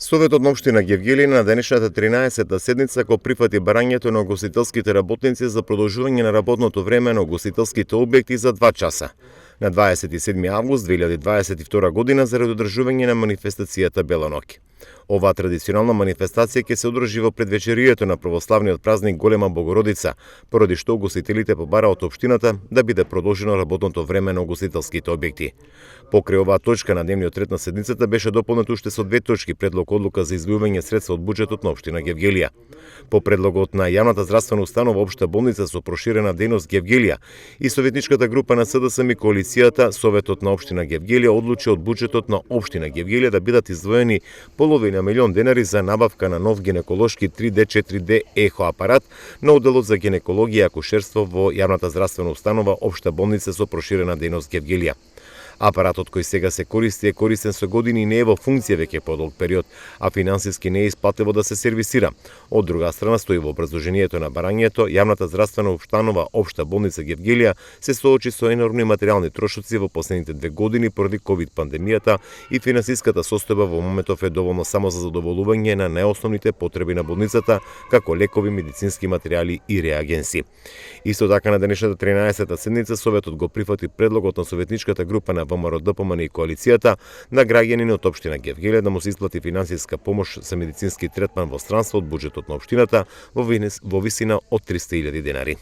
Советот на општина Гевгелија на денешната 13-та седница го прифати барањето на угостителските работници за продолжување на работното време на угостителските објекти за 2 часа. На 27 август 2022 година заради одржување на манифестацијата Бела ноќ. Оваа традиционална манифестација ќе се одржи во предвечерието на православниот празник Голема Богородица, поради што угостителите побараат од општината да биде продолжено работното време на угостителските објекти. Покрај оваа точка на дневниот ред на седницата беше дополнет уште со 2 точки предлог одлука за издвојување средства од буџетот на општина Гевгелија. По предлогот на јавната здравствена установа Општа болница со проширена дејност Гевгелија и советничката група на СДСМ и коалицијата, Советот на општина Гевгелија одлучи од буџетот на општина Гевгелија да бидат издвоени половина милион денари за набавка на нов гинеколошки 3D 4D ехо апарат на одделот за гинекологија и акушерство во јавната здравствена установа Општа болница со проширена дејност Гевгелија. Апаратот кој сега се користи е користен со години и не е во функција веќе подолг период, а финансиски не е исплатливо да се сервисира. Од друга страна стои во образложението на барањето, јавната здравствена установа Општа болница Гевгелија се соочи со енормни материјални трошоци во последните 2 години поради ковид пандемијата и финансиската состојба во моментов е доволно само за задоволување на најосновните потреби на болницата, како лекови, медицински материјали и реагенси. Исто така на денешната 13-та седница Советот го прифати предлогот на советничката група на ВМРО ДПМН и коалицијата на граѓанин од општина Гевгелија да му се исплати финансиска помош за медицински третман во странство од буџетот на општината во висина од 300.000 денари.